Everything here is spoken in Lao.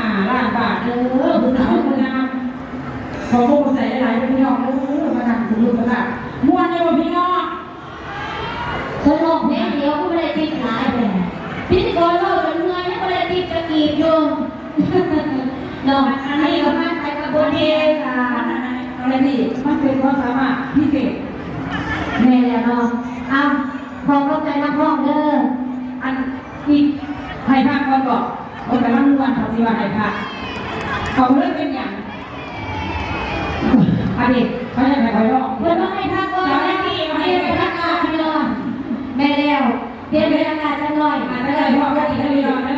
ຫ້າລ້ານບາດເດີ ຜູ້ສາວຄົນງາມ. ຂໍຂອບໃຈຫຼາຍໆ ເດີພີ່ນ້ອງເດີ ມານັ່ງສະນຸກສະໜານ ມ່ວນຢູ່ບໍ່ພີ່ນ້ອງ? ເພິ່ນຮ້ອງເພງດຽວກໍບໍ່ໄດ້ຕິບຫຼາຍແທ້ ພິທີກອນເວົ້າຈົນເມື່ອຍ ຍັງບໍ່ໄດ້ຕິບຈັກກີບຢູ່ເນາະ. ອັນນີ້ກໍຜ່ານໄປກັບບົດເພງ ອັນນີ້ມັນເປັນຄວາມສາມາດພິເສດ. ແມ່ນແລ້ວເນາະ. ເອົາ ຂໍຂອບໃຈນັກຮ້ອງເດີ. ອັນ ອີກ ໃຫ້ພັກກ່ອນບໍ? ໂອ້ ກຳລັງມ່ວນ ເຂົາຊິວ່າໃຫ້ພັກ ເອົາເລີຍ ເປັນຫຍັງ? ອັນນີ້ເຂົາຢາກໃຫ້ຂ້ອຍຮ້ອງ ເພິ່ນວ່າໃຫ້ພັກກ່ອນ ສາວແນນນີ້ວ່າໃຫ້ ໃຫ້ພັກກ່ອນ ພີ່ນ້ອງ. ແມ່ນແລ້ວ ປ່ຽນບັນຍາກາດຈັກໜ້ອຍ ອາດຈະໄດ້ຮ້ອງກັນອີກເລີຍພີ່ນ້ອງ.